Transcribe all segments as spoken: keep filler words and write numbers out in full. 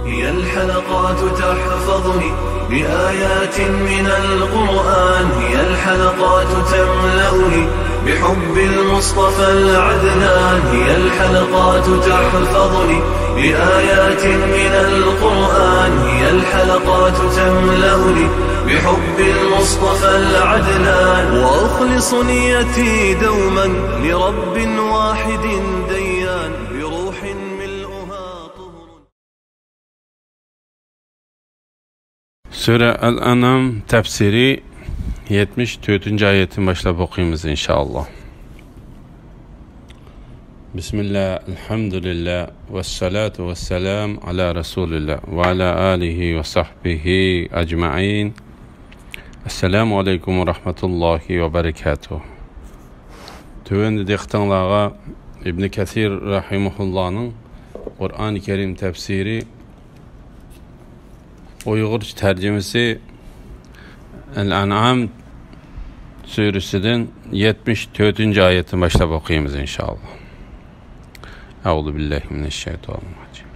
هي الحلقات تحفظني بآيات من القرآن، هي الحلقات تملأني بحب المصطفى العدنان، هي الحلقات تحفظني بآيات من القرآن، هي الحلقات تملأني بحب المصطفى العدنان، وأخلص نيتي دوما لرب واحد ديان، بروح ملؤها طهر. سۈرە ئەل-ئەنئام تەپسىرى يەتمىش تۆتىنچى ئايەتتىن باشلاپ ئوقۇيمىز، ئىنشائاللا. بىسمىللا، ئەلھەمدۇلىللا، ۋەسسالاتۇ ۋەسسالامۇ ئالا رەسۇلىللا، ۋە ئالا ئالىھى ۋە سەھبىھى ئەجمەئىن. ئەسسالامۇ ئەلەيكۇم ۋە رەھمەتۇللاھى ۋە بەرەكاتۇھ. تۆۋەندە دىققىتىڭلارغا ئىبنى كەسىر رەھىمەھۇللانىڭ قۇرئانى كەرىم تەپسىرى ئۇيغۇرچە تەرجىمىسى ئەل-ئەنئام سۈرىسىدىن يەتمىش تۆتىنچى ئايەتتىن باشلاپ ئوقۇيمىز، ئىنشائاللا. ئەئۇزۇ بىللاھى مىنەششەيتانىررەجىم.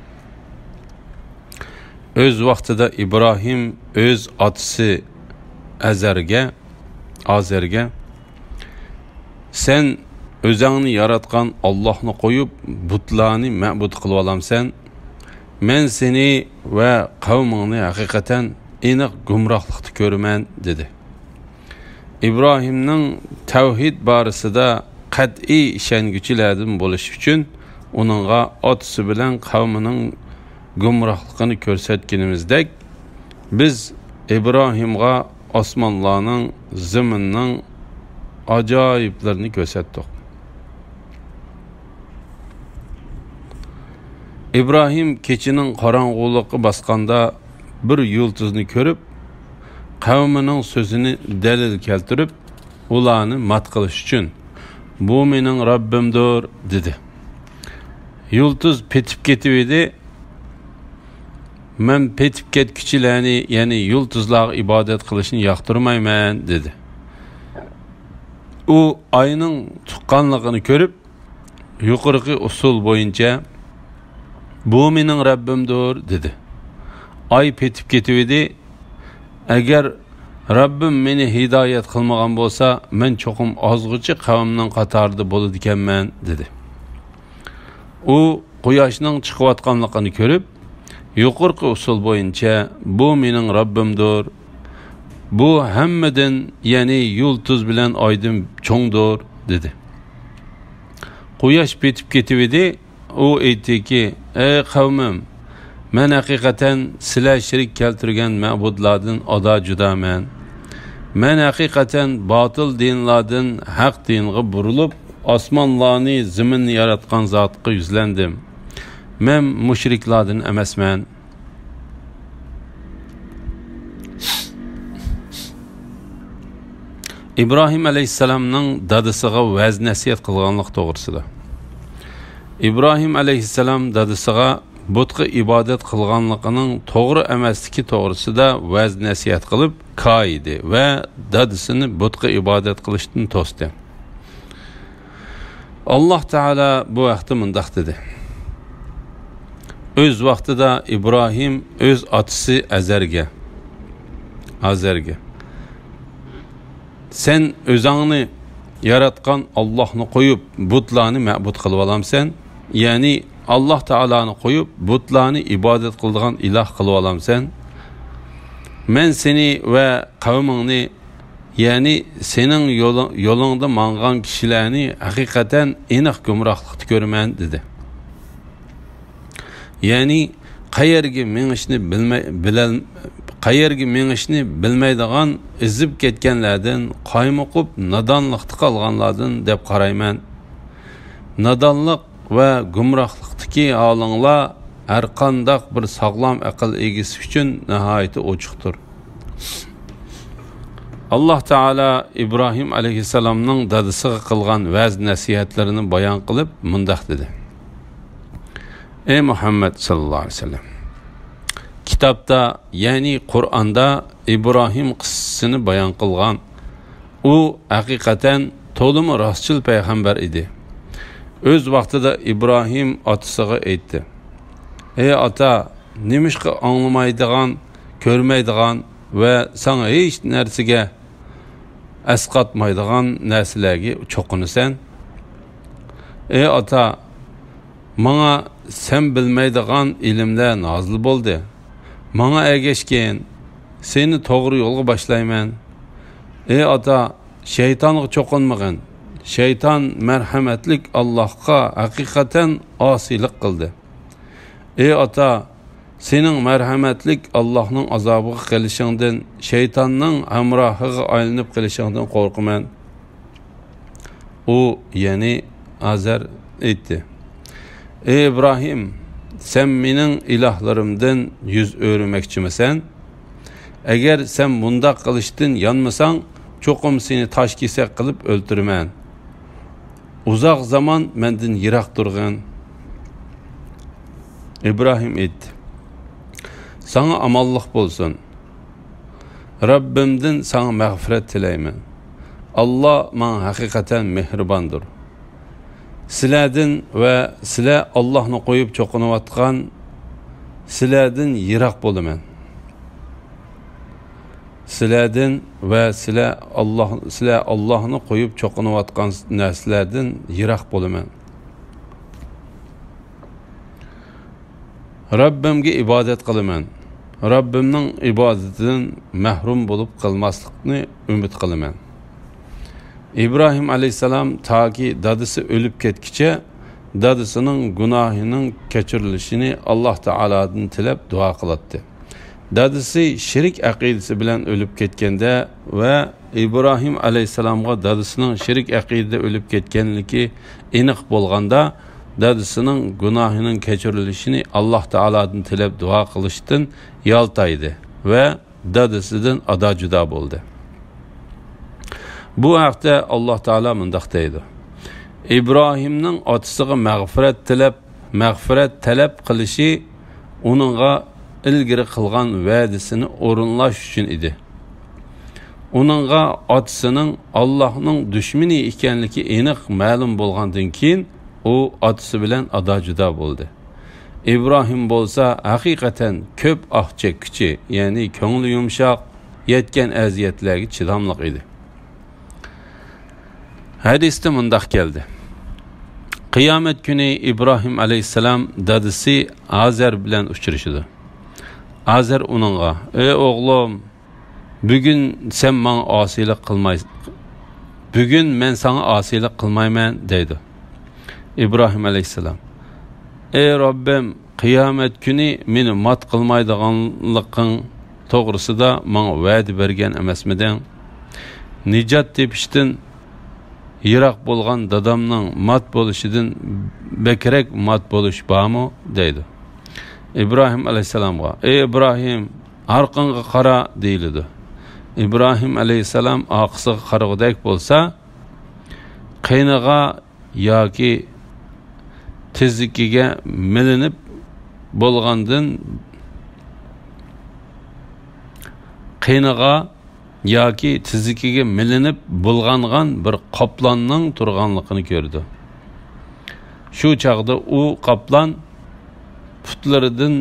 ئۆز ۋاقتىدا ئىبراھىم ئۆز ئاتىسى ئەزەرگە، ئازەرگە، سەن ئۆزەڭنى ياراتقان ئاللاھنى قويۇپ، بۇتلارنى مەبۇد قىلىۋالامسەن؟ مەن سېنى ۋە قەۋمىڭنى ھەقىقەتەن ئېنىق گۇمراھلىقتا كۆرىمەن، دېدى. ئىبراھىمنىڭ تەۋھىد بارىسىدا قەتئىي ئىشەنگۈچىلەردىن بولۇش ئۈچۈن، ئۇنىڭغا ئاتىسى بىلەن قەۋمىنىڭ گۇمراھلىقىنى كۆرسەتكىنىمىزدەك، بىز ئىبراھىمغا ئاسمانلارنىڭ، زېمىننىڭ ئاجايىپلىرىنى كۆرسەتتۇق. ئىبراھىم كېچىنىڭ قاراڭغۇلۇقى باسقاندا بىر يۇلتۇزنى كۆرۈپ، قەۋمىنىڭ سۆزىنى دەلىل كەلتۈرۈپ، ئۇلارنى مات قىلىش ئۈچۈن، «بۇ مېنىڭ رەببىمدۇر» دېدى. يۇلتۇز پېتىپ كېتىۋىدى. «مەن پېتىپ كەتكۈچىلەرنى، يەنى يۇلتۇزلارغا ئىبادەت قىلىشنى ياقتۇرمايمەن» دېدى. ئۇ ئاينىڭ تۇغقانلىقىنى كۆرۈپ، يۇقىرىقى ئۇسۇل بويىچە، «بۇ مېنىڭ رەببىمدۇر» دېدى. ئاي پېتىپ كېتىۋىدى. «ئەگەر رەببىم مېنى ھىدايەت قىلمىغان بولسا، مەن چوقۇم ئازغۇچى قەۋمنىڭ قاتارىدا بولىدىكەنمەن» دېدى. ئۇ قۇياشنىڭ چىقىۋاتقانلىقىنى كۆرۈپ، يۇقىرىقى ئۇسۇل بويىچە، «بۇ مېنىڭ رەببىمدۇر. بۇ ھەممىدىن، يەنى يۇلتۇز بىلەن ئايدىن چوڭدۇر» دېدى. قۇياش پېتىپ كېتىۋىدى. ئۇ ئېيتتىكى، «ئەي قەۋمىم، مەن ھەقىقەتەن سىلەر شېرىك كەلتۈرگەن مەبۇدلاردىن ئادا جۇدامەن. مەن ھەقىقەتەن باتىل دىنلاردىن ھەق دىنغا بۇرۇلۇپ، ئاسمانلارنى، زېمىننى ياراتقان زاتقا يۈزلەندىم. مەن مۇشرىكلاردىن ئەمەسمەن.» ئىبراھىم ئەلەيھىسسالامنىڭ دادىسىغا ۋەز-نەسىھەت قىلغانلىقى توغرىسىدا. ئىبراھىم ئەلەيھىسسالام دادىسىغا بۇتقا ئىبادەت قىلغانلىقىنىڭ توغرا ئەمەسلىكى توغرىسىدا ۋەز-نەسىھەت قىلىپ، كايىدى ۋە دادىسىنى بۇتقا ئىبادەت قىلىشتىن توستى. ئاللاھ تائالا بۇ ھەقتە مۇنداق دېدى: «ئۆز ۋاقتىدا ئىبراھىم ئۆز ئاتىسى ئەزەرگە، ئازەرگە، سەن ئۆزەڭنى ياراتقان ئاللاھنى قويۇپ، بۇتلارنى مەبۇد قىلىۋالامسەن؟ يەنى ئاللاھ تائالانى قويۇپ، بۇتلارنى ئىبادەت قىلىدىغان ئىلاھ قىلىۋالامسەن؟ مەن سېنى ۋە قەۋمىڭنى، يەنى سېنىڭ يولۇ-، يولۇڭدا ماڭغان كىشىلەرنى ھەقىقەتەن ئېنىق گۇمراھلىقتا كۆرىمەن» دېدى. يەنى قەيەرگە مېڭىشنى بىلمەي، بىلەل-، قەيەرگە مېڭىشنى بىلمەيدىغان، ئېزىپ كەتكەنلەردىن، قايمۇقۇپ نادانلىقتا قالغانلاردىن دەپ قارايمەن. نادانلىق ۋە گۇمراھلىقتىكى ھالىڭلار ھەرقانداق بىر ساغلام ئەقىل ئىگىسى ئۈچۈن ناھايىتى ئوچۇقتۇر. ئاللاھ تائالا ئىبراھىم ئەلەيھىسسالامنىڭ دادىسىغا قىلغان ۋەز-نەسىھەتلىرىنى بايان قىلىپ مۇنداق دېدى: «ئەي مۇھەممەد ساللاللاھۇ ئەلەيھى ۋەسەللەم، كىتابتا، يەنى قۇرئاندا ئىبراھىم قىسسىسىنى بايان قىلغان. ئۇ ھەقىقەتەن تولىمۇ راستچىل پەيغەمبەر ئىدى. ئۆز ۋاقتىدا ئىبراھىم ئاتىسىغا ئېيتتى: ئەي ئاتا، نېمىشقا ئاڭلىمايدىغان، كۆرمەيدىغان ۋە ساڭا ھېچ نەرسىگە ئەسقاتمايدىغان نەرسىلەرگە چوقۇنىسەن؟ ئەي ئاتا، ماڭا سەن بىلمەيدىغان ئىلىملەر نازىل بولدى. ماڭا ئەگەشكىن، سېنى توغرا يولغا باشلايمەن. ئەي ئاتا، شەيتانغا چوقۇنمىغىن. شەيتان مەرھەمەتلىك ئاللاھقا ھەقىقەتەن ئاسىيلىق قىلدى. ئەي ئاتا، سېنىڭ مەرھەمەتلىك ئاللاھنىڭ ئازابىغا قېلىشىڭدىن، شەيتاننىڭ ھەمراھىغا ئايلىنىپ قېلىشىڭدىن قورقىمەن. ئۇ، يەنى ئازەر ئېيتتى: ئەي ئىبراھىم، سەن مېنىڭ ئىلاھلىرىمدىن يۈز ئۆرۈمەكچىمىسەن؟ ئەگەر سەن مۇنداق قىلىشتىن يانمىساڭ، چوقۇم سېنى تاش كېسەك قىلىپ ئۆلتۈرىمەن. ئۇزاق زامان مەندىن يىراق تۇرغىن. ئىبراھىم ئېيتتى: ساڭا ئامانلىق بولسۇن. رەببىمدىن ساڭا مەغپىرەت تىلەيمەن. ئاللا ماڭا ھەقىقەتەن مېھرىباندۇر. سىلەردىن ۋە سىلەر ئاللاھنى قويۇپ چوقۇنۇۋاتقان سىلەردىن يىراق بولىمەن. سىلەردىن ۋە سىلەر ئاللاھ، سىلەر ئاللاھنى قويۇپ چوقۇنۇۋاتقان نەرسىلەردىن يىراق بولىمەن. رەببىمگە ئىبادەت قىلىمەن. رەببىمنىڭ ئىبادىتىدىن مەھرۇم بولۇپ قالماسلىقنى ئۈمىد قىلىمەن. ئىبراھىم ئەلەيھىسسالام تاكى دادىسى ئۆلۈپ كەتكىچە دادىسىنىڭ گۇناھىنىڭ كەچۈرۈلۈشىنى ئاللاھ تائالادىن تىلەپ دۇئا قىلاتتى. دادىسى شىرك ئەقىدىسى بىلەن ئۆلۈپ كەتكەندە ۋە ئىبراھىم ئەلەيھىسسالامغا دادىسىنىڭ شىرك ئەقىدىدە ئۆلۈپ كەتكەنلىكى ئېنىق بولغاندا، دادىسىنىڭ گۇناھىنىڭ كەچۈرۈلۈشىنى ئاللاھ تائالادىن تىلەپ دۇئا قىلىشتىن يالتايدى ۋە دادىسىدىن ئادا-جۇدا بولدى. بۇ ھەقتە ئاللاھ تائالا مۇنداق دەيدۇ: ئىبراھىمنىڭ ئاتىسىغا مەغپىرەت تىلەپ، مەغپىرەت تەلەپ قىلىشى ئۇنىڭغا ئىلگىرى قىلغان ۋەدىسىنى ئورۇنلاش ئۈچۈن ئىدى. ئۇنىڭغا ئاتىسىنىڭ ئاللاھنىڭ دۈشمىنى ئىكەنلىكى ئېنىق مەلۇم بولغاندىن كېيىن، ئۇ ئاتىسى بىلەن ئادا-جۇدا بولدى. ئىبراھىم بولسا ھەقىقەتەن كۆپ ئاھ چەككۈچى، يەنى كۆڭلى يۇمشاق، يەتكەن ئەزىيەتلەرگە چىداملىق ئىدى. ھەدىستە مۇنداق كەلدى: قىيامەت كۈنى ئىبراھىم ئەلەيھىسسالام دادىسى ئازەر بىلەن ئۇچرىشىدۇ. ئازەر ئۇنىڭغا: ئەي ئوغلۇم، بۈگۈن سەن ماڭا ئاسىيلىق قىلماي، بۈگۈن مەن ساڭا ئاسىيلىق قىلمايمەن، دەيدۇ. ئىبراھىم ئەلەيھىسسالام: ئەي رەببىم، قىيامەت كۈنى مېنى مات قىلمايدىغانلىقىڭ توغرىسىدا ماڭا ۋەدە بەرگەن ئەمەسمىدىڭ؟ نىجات تېپىشتىن يىراق بولغان دادامنىڭ مات بولۇشىدىن بەكرەك مات بولۇش بارمۇ؟ دەيدۇ. ئىبراھىم ئەلەيھىسسالامغا: ئەي ئىبراھىم، ئارقاڭغا قارا، دېيىلىدۇ. ئىبراھىم ئەلەيھىسسالام ئارقىسىغا قارىغۇدەك بولسا، قېنىغا ياكى تېزىكىگە مىلىنىپ بولغاندىن، قېنىغا ياكى تېزىكىگە مىلىنىپ بۇلغانغان بىر قاپلاننىڭ تۇرغانلىقىنى كۆرىدۇ. شۇ چاغدا ئۇ قاپلان پۇتلىرىدىن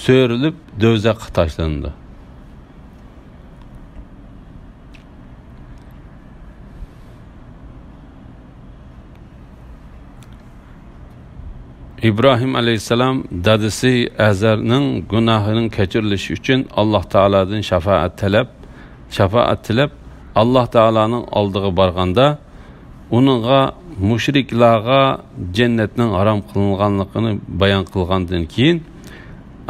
سۆرىلىپ دوزاخقا تاشلىنىدۇ. ئىبراھىم ئەلەيھىسسالام دادىسى ئەزەرنىڭ گۇناھىنىڭ كەچۈرۈلۈشى ئۈچۈن ئاللاھ تائالادىن شاپائەت تەلەپ، شاپائەت تىلەپ، ئاللاھ تائالانىڭ ئالدىغا بارغاندا، ئۇنىڭغا مۇشرىكلارغا جەننەتنىڭ ھارام قىلىنغانلىقىنى بايان قىلغاندىن كېيىن،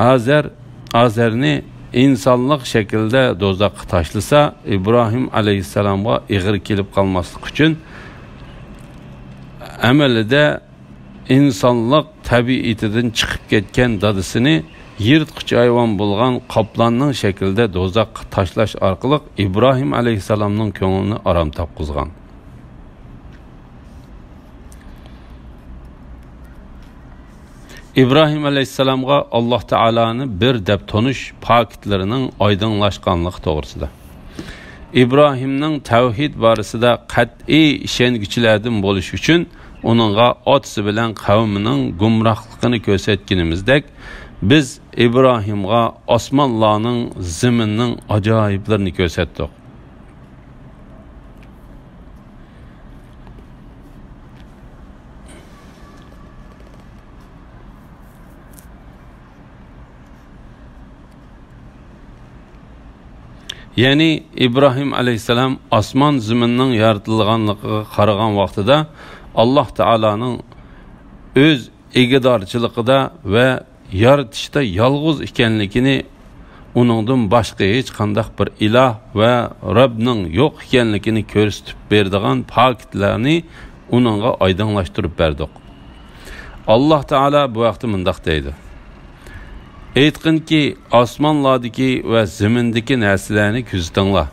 ئازەر، ئازەرنى ئىنسانلىق شەكىلدە دوزاخقا تاشلىسا، ئىبراھىم ئەلەيھىسسالامغا ئېغىر كېلىپ قالماسلىق ئۈچۈن، ئەمەلىدە ئىنسانلىق تەبىئىتىدىن چىقىپ كەتكەن دادىسىنى يىرتقۇچ ھايۋان بولغان قاپلاننىڭ شەكلىدە دوزاخقا تاشلاش ئارقىلىق ئىبراھىم ئەلەيھىسسالامنىڭ كۆڭلىنى ئارام تاپقۇزغان. ئىبراھىم ئەلەيھىسسالامغا ئاللاھ تائالانى بىر دەپ تونۇش پاكىتلىرىنىڭ ئايدىڭلاشقانلىقى توغرىسىدا. ئىبراھىمنىڭ تەۋھىد بارىسىدا قەتئىي ئىشەنگۈچىلەردىن بولۇش ئۈچۈن ئۇنىڭغا ئاتىسى بىلەن قەۋمىنىڭ گۇمراھلىقىنى كۆرسەتكىنىمىزدەك، بىز ئىبراھىمغا ئاسمانلارنىڭ، زېمىننىڭ ئاجايىپلىرىنى كۆرسەتتۇق. يەنى ئىبراھىم ئەلەيھىسسالام ئاسمان زېمىننىڭ يارىتىلغانلىقىغا قارىغان ۋاقتىدا، ئاللاھ تائالانىڭ ئۆز ئىگىدارچىلىقىدا ۋە يارىتىشتا يالغۇز ئىكەنلىكىنى، ئۇنىڭدىن باشقا ھېچقانداق بىر ئىلاھ ۋە رەبنىڭ يوق ئىكەنلىكىنى كۆرسىتىپ بېرىدىغان پاكىتلارنى ئۇنىڭغا ئايدىڭلاشتۇرۇپ بەردۇق. ئاللاھ تائالا بۇ ھەقتە مۇنداق دەيدۇ: ئېيتقىنكى، ئاسمانلاردىكى ۋە زېمىندىكى نەرسىلەرنى كۆزىتىڭلار.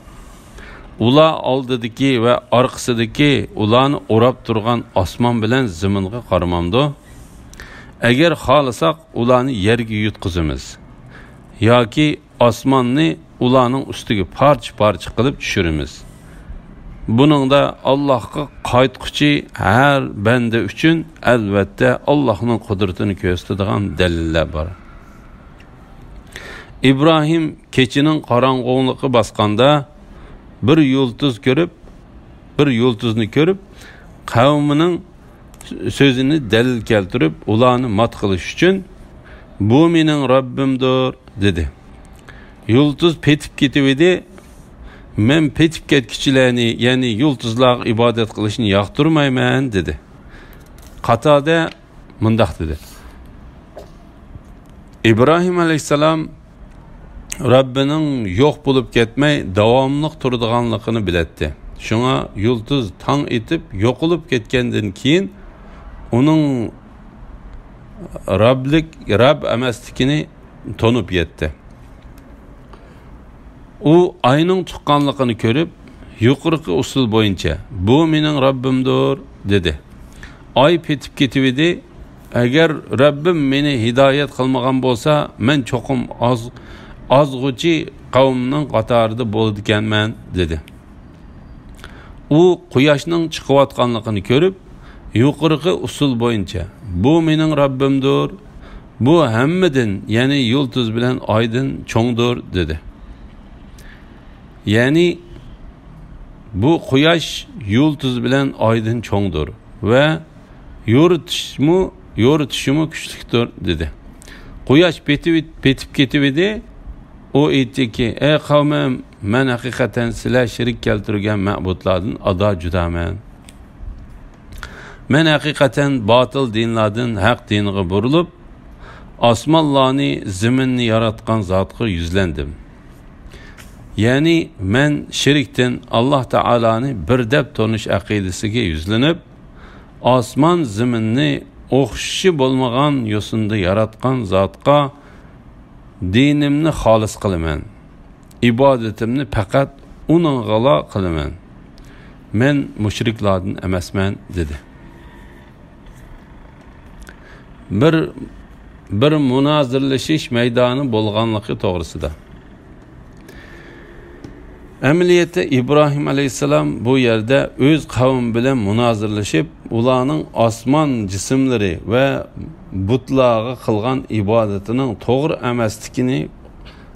ئۇلار ئالدىدىكى ۋە ئارقىسىدىكى، ئۇلارنى ئوراپ تۇرغان ئاسمان بىلەن زېمىنغا قارىمامدۇ؟ ئەگەر خالىساق، ئۇلارنى يەرگە يۇتقۇزىمىز ياكى ئاسماننى ئۇلارنىڭ ئۈستىگە پارچە-پارچە قىلىپ چۈشۈرىمىز. بۇنىڭدا ئاللاھقا قايتقۇچى ھەر بەندە ئۈچۈن، ئەلۋەتتە، ئاللاھنىڭ قۇدرىتىنى كۆرسىتىدىغان دەلىللەر بار. ئىبراھىم كېچىنىڭ قاراڭغۇلۇقى باسقاندا، بىر يۇلتۇز كۆرۈپ، بىر يۇلتۇزنى كۆرۈپ، قەۋمىنىڭ سۆزىنى دەلىل كەلتۈرۈپ، ئۇلارنى مات قىلىش ئۈچۈن، «بۇ مېنىڭ رەببىمدۇر» دېدى. يۇلتۇز پېتىپ كېتىۋىدى. «مەن پېتىپ كەتكۈچىلەرنى، يەنى يۇلتۇزلارغا ئىبادەت قىلىشنى ياقتۇرمايمەن» دېدى. قاتادە مۇنداق دېدى: ئىبراھىم ئەلەيھىسسالام رەببىنىڭ يوق بولۇپ كەتمەي، داۋاملىق تۇرىدىغانلىقىنى بىلەتتى. شۇڭا يۇلتۇز تاڭ ئېتىپ يوقىلىپ كەتكەندىن كېيىن، ئۇنىڭ رەبلىك، رەب ئەمەسلىكىنى تونۇپ يەتتى. ئۇ ئاينىڭ چىققانلىقىنى كۆرۈپ، يۇقىرىقى ئۇسۇل بويىچە، «بۇ مېنىڭ رەببىمدۇر» دېدى. ئاي پېتىپ كېتىۋىدى. «ئەگەر رەببىم مېنى ھىدايەت قىلمىغان بولسا، مەن چوقۇم ئاز-، ئازغۇچى قەۋمنىڭ قاتارىدا بولىدىكەنمەن» دېدى. ئۇ قۇياشنىڭ چىقىۋاتقانلىقىنى كۆرۈپ، يۇقىرىقى ئۇسۇل بويىچە، «بۇ مېنىڭ رەببىمدۇر، بۇ ھەممىدىن، يەنى يۇلتۇز بىلەن ئايدىن چوڭدۇر» دېدى. يەنى، «بۇ قۇياش يۇلتۇز بىلەن ئايدىن چوڭدۇر ۋە يورۇتۇشمۇ، يورۇتۇشىمۇ كۈچلۈكتۇر» دېدى. قۇياش پېتىۋ-، پېتىپ كېتىۋىدى. ئۇ ئېيتتىكى، «ئەي قەۋمىم، مەن ھەقىقەتەن سىلەر شېرىك كەلتۈرگەن مەبۇدلاردىن ئادا جۇدامەن. مەن ھەقىقەتەن باتىل دىنلاردىن ھەق دىنىغا بۇرۇلۇپ، ئاسمانلارنى، زېمىننى ياراتقان زاتقا يۈزلەندىم. يەنى مەن شېرىكتىن ئاللاھ تائالانى بىر دەپ تونۇش ئەقىدىسىگە يۈزلىنىپ، ئاسمان زېمىننى ئوخشىشى بولمىغان يوسۇندا ياراتقان زاتقا دىنىمنى خالىس قىلىمەن. ئىبادىتىمنى پەقەت ئۇنىڭغىلا قىلىمەن. مەن مۇشرىكلاردىن ئەمەسمەن» دېدى. بىر، بىر مۇنازىرىلىشىش مەيدانى بولغانلىقى توغرىسىدا. ئەمەلىيەتتە، ئىبراھىم ئەلەيھىسسالام بۇ يەردە ئۆز قەۋمى بىلەن مۇنازىرىلىشىپ، ئۇلارنىڭ ئاسمان جىسىملىرى ۋە بۇتلارغا قىلغان ئىبادىتىنىڭ توغرا ئەمەسلىكىنى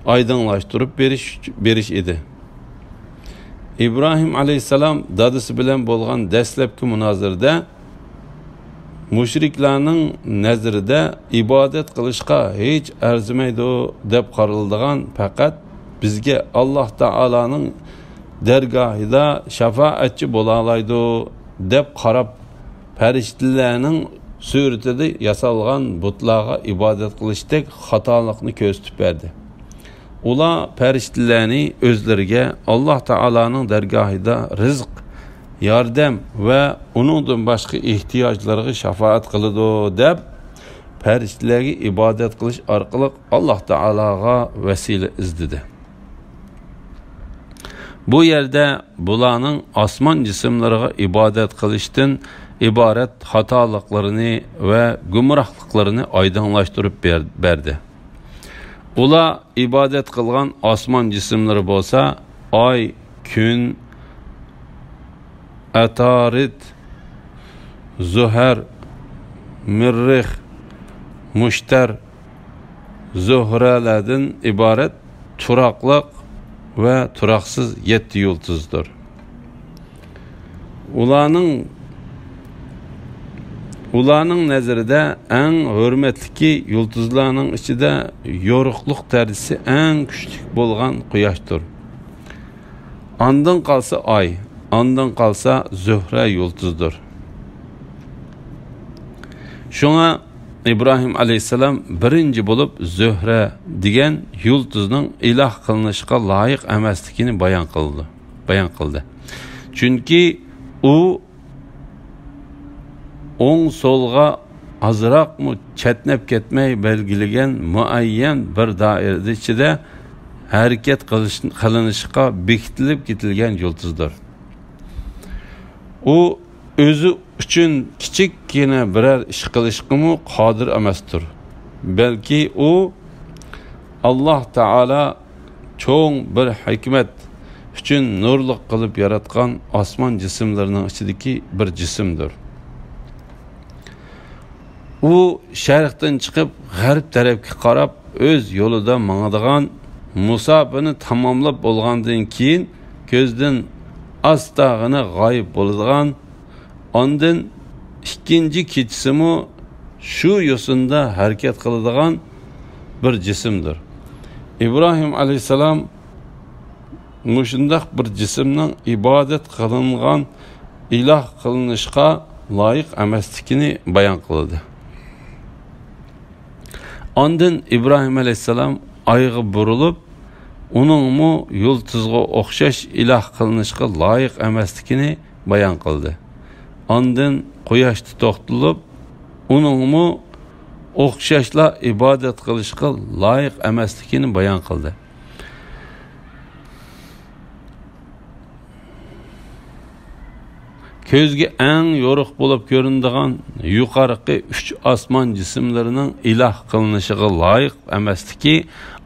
ئايدىڭلاشتۇرۇپ بېرىش، بېرىش ئىدى. ئىبراھىم ئەلەيھىسسالام دادىسى بىلەن بولغان دەسلەپكى مۇنازىرىدە، مۇشرىكلارنىڭ نەزىرىدە ئىبادەت قىلىشقا ھېچ ئەرزىمەيدۇ دەپ قارىلىدىغان، پەقەت بىزگە ئاللاھ تائالانىڭ دەرگاھىدا شاپائەتچى بولالايدۇ دەپ قاراپ، پەرىشتىلەرنىڭ سۈرىتىدە ياسالغان بۇتلارغا ئىبادەت قىلىشتەك خاتالىقنى كۆرسىتىپ بەردى. ئۇلار پەرىشتىلەرنى ئۆزلىرىگە ئاللاھ تائالانىڭ دەرگاھىدا رىزق، ياردەم ۋە ئۇنىڭدىن باشقا ئېھتىياجلىرىغا شاپائەت قىلىدۇ دەپ، پەرىشتىلەرگە ئىبادەت قىلىش ئارقىلىق ئاللاھ تائالاغا ۋەسىلە ئىزدىدى. بۇ يەردە بۇلارنىڭ ئاسمان جىسىملىرىغا ئىبادەت قىلىشتىن ئىبارەت خاتالىقلىرىنى ۋە گۇمراھلىقلىرىنى ئايدىڭلاشتۇرۇپ بەر-، بەردى. ئۇلار ئىبادەت قىلغان ئاسمان جىسىملىرى بولسا، ئاي، كۈن، ئەتارىت، زۆھەر، مىررىخ، مۇشتەر، زۆھرەلەردىن ئىبارەت تۇراقلىق ۋە تۇراقسىز يەتتە يۇلتۇزدۇر. ئۇلارنىڭ، ئۇلارنىڭ نەزىرىدە ئەڭ ھۆرمەتلىكى يۇلتۇزلارنىڭ ئىچىدە يورۇقلۇق دەرىجىسى ئەڭ كۈچلۈك بولغان قۇياشتۇر. ئاندىن قالسا ئاي، ئاندىن قالسا زۆھرە يۇلتۇزدۇر. شۇڭا ئىبراھىم ئەلەيھىسسالام بىرىنچى بولۇپ زۆھرە دېگەن يۇلتۇزنىڭ ئىلاھ قىلىنىشقا لايىق ئەمەسلىكىنى بايان قىلدى، بايان قىلدى. چۈنكى ئۇ ئوڭ سولغا ئازراقمۇ چەتنەپ كەتمەي بەلگىلىگەن مۇئەييەن بىر دائىرە ئىچىدە ھەرىكەت قىلىش، قىلىنىشقا بېكىتىلىپ كېتىلگەن يۇلتۇزدۇر. ئۇ ئۆزى ئۈچۈن كىچىككىنە بىرەر ئىش قىلىشقىمۇ قادىر ئەمەستۇر. بەلكى ئۇ ئاللاھ تائالا چوڭ بىر ھېكمەت ئۈچۈن نۇرلۇق قىلىپ ياراتقان ئاسمان جىسىملىرىنىڭ ئىچىدىكى بىر جىسىمدۇر. ئۇ شەرقتىن چىقىپ غەرب تەرەپكە قاراپ ئۆز يولىدا ماڭىدىغان، مۇساپىنى تاماملاپ بولغاندىن كېيىن كۆزدىن ئاستاغىنا غايىب بولىدىغان، ئاندىن ئىككىنچى كېچىسىمۇ شۇ يوسۇندا ھەرىكەت قىلىدىغان بىر جىسىمدۇر. ئىبراھىم ئەلەيھىسسالام مۇشۇنداق بىر جىسىمنىڭ ئىبادەت قىلىنغان، ئىلاھ قىلىنىشقا لايىق ئەمەسلىكىنى بايان قىلدى. ئاندىن ئىبراھىم ئەلەيھىسسالام ئايغا بۇرۇلۇپ، ئۇنىڭمۇ يۇلتۇزغا ئوخشاش ئىلاھ قىلىنىشقا لايىق ئەمەسلىكىنى بايان قىلدى. ئاندىن قۇياشتا توختىلىپ، ئۇنىڭمۇ ئوخشاشلا ئىبادەت قىلىشقا لايىق ئەمەسلىكىنى بايان قىلدى. كۆزگە ئەڭ يورۇق بولۇپ كۆرۈنىدىغان يۇقارقى ئۈچ ئاسمان جىسىملىرىنىڭ ئىلاھ قىلىنىشىغا لايىق ئەمەسلىكى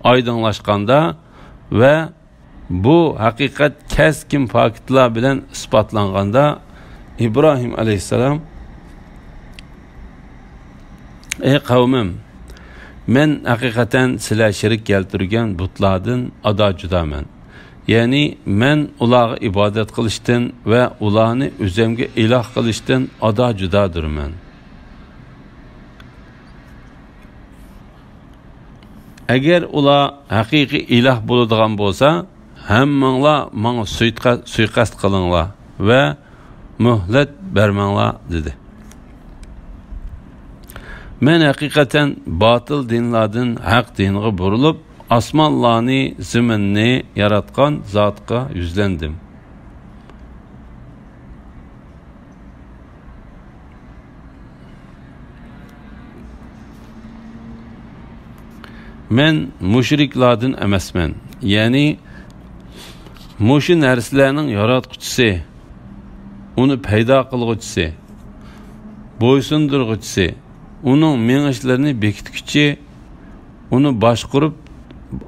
ئايدىڭلاشقاندا ۋە بۇ ھەقىقەت كەسكىن پاكىتلار بىلەن ئىسپاتلانغاندا، ئىبراھىم ئەلەيھىسسالام، ئەي قەۋمىم، مەن ھەقىقەتەن سىلەر شېرىك كەلتۈرگەن بۇتلاردىن ئادا جۇدامەن. يەنى مەن ئۇلارغا ئىبادەت قىلىشتىن ۋە ئۇلارنى ئۆزۈمگە ئىلاھ قىلىشتىن ئادا جۇدادۇرمەن. ئەگەر ئۇلار ھەقىقىي ئىلاھ بولىدىغان بولسا، ھەممىڭلار ماڭا سۇيىقا-، سۇيىقەست قىلىڭلار ۋە مۆھلەت بەرمەڭلار، دېدى. مەن ھەقىقەتەن باتىل دىنلاردىن ھەق دىنغا بۇرۇلۇپ، ئاسمانلارنى، زېمىننى ياراتقان زاتقا يۈزلەندىم. مەن مۇشرىكلاردىن ئەمەسمەن. يەنى مۇشۇ نەرسىلەرنىڭ ياراتقۇچىسى، ئۇنى پەيدا قىلغۇچىسى، بويسۇندۇرغۇچىسى، ئۇنىڭ مېڭىشلىرىنى بېكىتكۈچى، ئۇنى باشقۇرۇپ،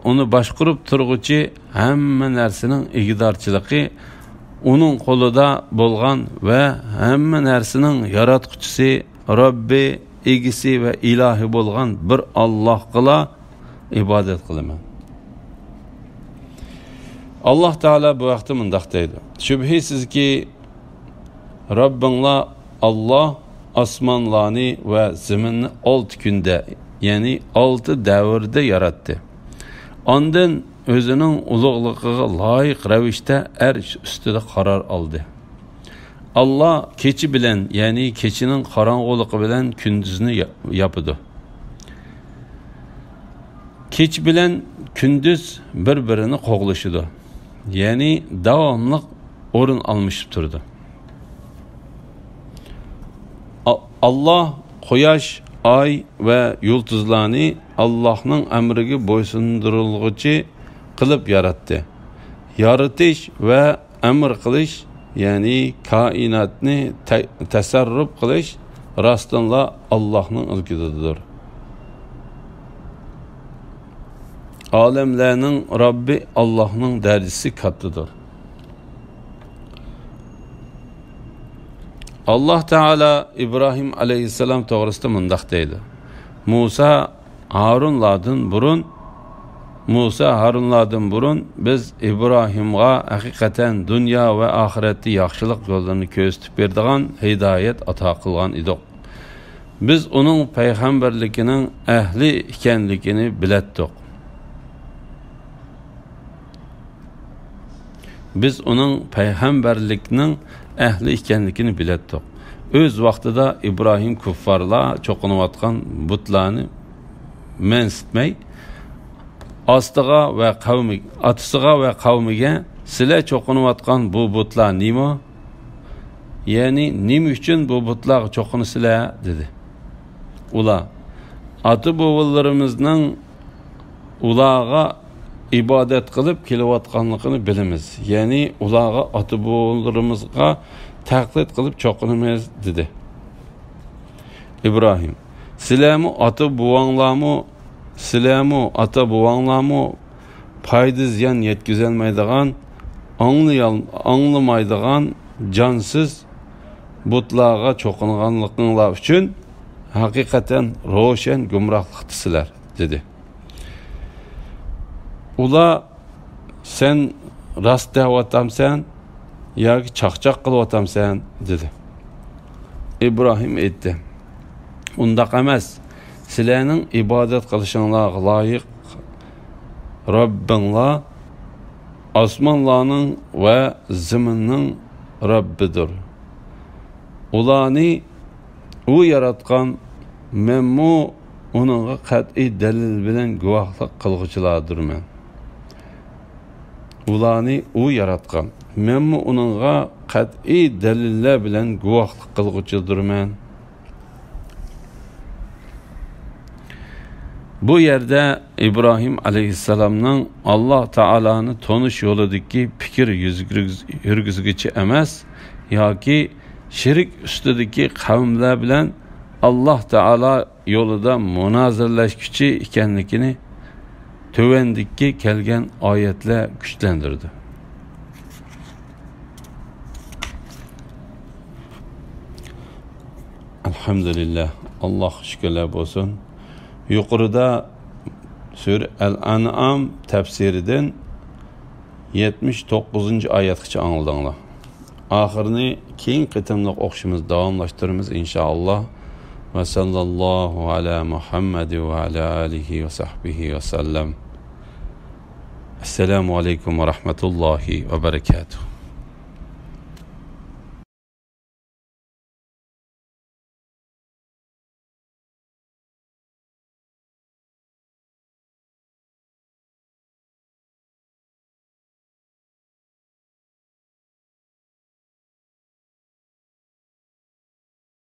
ئۇنى باشقۇرۇپ تۇرغۇچى، ھەممە نەرسىنىڭ ئىگىدارچىلىقى ئۇنىڭ قولىدا بولغان ۋە ھەممە نەرسىنىڭ ياراتقۇچىسى، رەببى، ئىگىسى ۋە ئىلاھى بولغان بىر ئاللاھقىلا ئىبادەت قىلىمەن. ئاللاھ تائالا بۇ ھەقتە مۇنداق دەيدۇ: شۈبھىسىزكى، رەببىڭلار ئاللاھ ئاسمانلارنى ۋە زېمىننى ئالتە كۈندە، يەنى ئالتە دەۋردە ياراتتى. ئاندىن ئۆزىنىڭ ئۇلۇغلۇقىغا لايىق رەۋىشتە ئەرش ئۈستىدە قارار ئالدى. ئاللاھ كېچە بىلەن، يەنى كېچىنىڭ قاراڭغۇلۇقى بىلەن كۈندۈزنى يا-، ياپىدۇ. كېچە بىلەن كۈندۈز بىر-بىرىنى قوغلىشىدۇ، يەنى داۋاملىق ئورۇن ئالمىشىپ تۇرىدۇ. ئا-، ئاللاھ قۇياش، ئاي ۋە يۇلتۇزلارنى ئاللاھنىڭ ئەمرىگە بويسۇندۇرۇلغۇچى قىلىپ ياراتتى. يارىتىش ۋە ئەمر قىلىش، يەنى كائىناتنى تە-، تەسەررۇپ قىلىش راستتىنلا ئاللاھنىڭ ئىلكىدىدۇر. ئالەملەرنىڭ رەببى ئاللاھنىڭ دەرىجىسى كاتتىدۇر. ئاللاھ تائالا ئىبراھىم ئەلەيھىسسالام توغرىسىدا مۇنداق دەيدۇ: مۇسا ھارۇنلاردىن بۇرۇن، مۇسا ھارۇنلاردىن بۇرۇن بىز ئىبراھىمغا ھەقىقەتەن دۇنيا ۋە ئاخىرەتتە ياخشىلىق يوللىرىنى كۆرسىتىپ بېرىدىغان ھىدايەت ئاتا قىلغان ئىدۇق. بىز ئۇنىڭ پەيغەمبەرلىكىنىڭ ئەھلى ئىكەنلىكىنى بىلەتتۇق. بىز ئۇنىڭ پەيغەمبەرلىكنىڭ ئەھلى ئىكەنلىكىنى بىلەتتۇق. ئۆز ۋاقتىدا ئىبراھىم كۇففارلار چوقۇنۇۋاتقان بۇتلارنى مەنسىتمەي، ئاستىغا ۋە قەۋمى-، ئاتىسىغا ۋە قەۋمىگە، «سىلەر چوقۇنۇۋاتقان بۇ بۇتلار نېمە؟ يەنى نېمە ئۈچۈن بۇ بۇتلارغا چوقۇنىسىلەر؟» دېدى. ئۇلار، «ئاتا-بوۋىلىرىمىزنىڭ ئۇلارغا ئىبادەت قىلىپ كېلىۋاتقانلىقىنى بىلىمىز، يەنى ئۇلارغا، ئاتا-بوۋىلىرىمىزغا تەقلىد قىلىپ چوقۇنىمىز» دېدى. ئىبراھىم، «سىلەرمۇ، ئاتا-بوۋاڭلارمۇ، سىلەرمۇ، ئاتا-بوۋاڭلارمۇ پايدا-زىيان يەتكۈزەلمەيدىغان، ئاڭلىيال-، ئاڭلىمايدىغان جانسىز بۇتلارغا چوقۇنغانلىقىڭلار ئۈچۈن ھەقىقەتەن روشەن گۇمراھلىقتىسىلەر» دېدى. ئۇلار، «سەن راست دەۋاتامسەن ياكى چاقچاق قىلىۋاتامسەن؟» دېدى. ئىبراھىم ئېيتتى، «ئۇنداق ئەمەس، سىلەرنىڭ ئىبادەت قىلىشىڭلارغا لايىق رەببىڭلار ئاسمانلارنىڭ ۋە زېمىننىڭ رەببىدۇر. ئۇلارنى ئۇ ياراتقان، مەنمۇ ئۇنىڭغا قەتئىي دەلىل بىلەن گۇۋاھلىق قىلغۇچىلاردۇرمەن. ئۇلارنى ئۇ ياراتقان، مەنمۇ ئۇنىڭغا قەتئىي دەلىللەر بىلەن گۇۋاھلىق قىلغۇچىدۇرمەن.» بۇ يەردە ئىبراھىم ئەلەيھىسسالامنىڭ ئاللاھ تائالانى تونۇش يولىدىكى پىكىر يۈرگۈز-، يۈرگۈزگۈچى ئەمەس، ياكى شىرك ئۈستىدىكى قەۋملەر بىلەن ئاللاھ تائالا يولىدا مۇنازىرىلەشكۈچى ئىكەنلىكىنى تۆۋەندىكى كەلگەن ئايەتلەر كۈچلەندۈرىدۇ. ئەلھەمدۇلىللاھ، ئاللاھقا شۈكۈرلەر بولسۇن. يۇقىرىدا سۈرە ئەل ئەنئام تەپسىرىدىن يەتمىش توققۇزىنچى ئايەتكىچە ئاڭلىدىڭلار. ئاخىرىنى كېيىنكى قېتىملىق ئوقۇشىمىز داۋاملاشتۇرىمىز، ئىنشائاللاھ. ۋە ساللاللاھۇ ئەلا مۇھەممەد ۋە ئەلا ئالىھى ۋە سەھبىھى ۋە سەللەم. ئەسسالامۇ ئەلەيكۇم ۋە رەھمەتۇللاھى ۋە بەرەكاتۇھ.